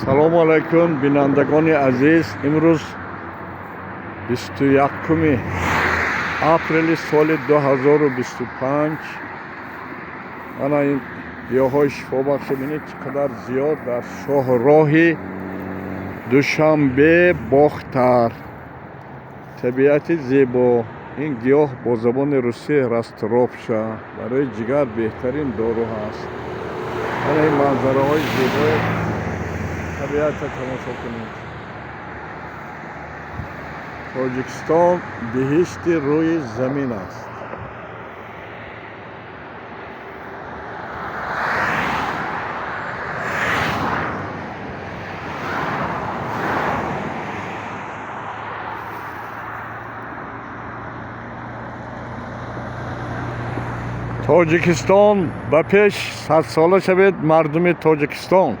Салому алайкум, бинандагони азиз. Имрӯз 21 апрели соли 2025. Ана ин гиёҳҳои шифобахш, бинед, чӣ қадар зиёд дар шоҳроҳи Душанбе Бохтар. Табиати зебо. Ин гиёҳ бо забони русӣ расторопша, барои ҷигар беҳтарин дору ҳаст. Ана ин манзараҳои зебои табиатро тамошо кунед. Тоҷикистон биҳишти рӯи замин аст. Тоҷикистон ба пеш, садсола шавед, мардуми Тоҷикистон.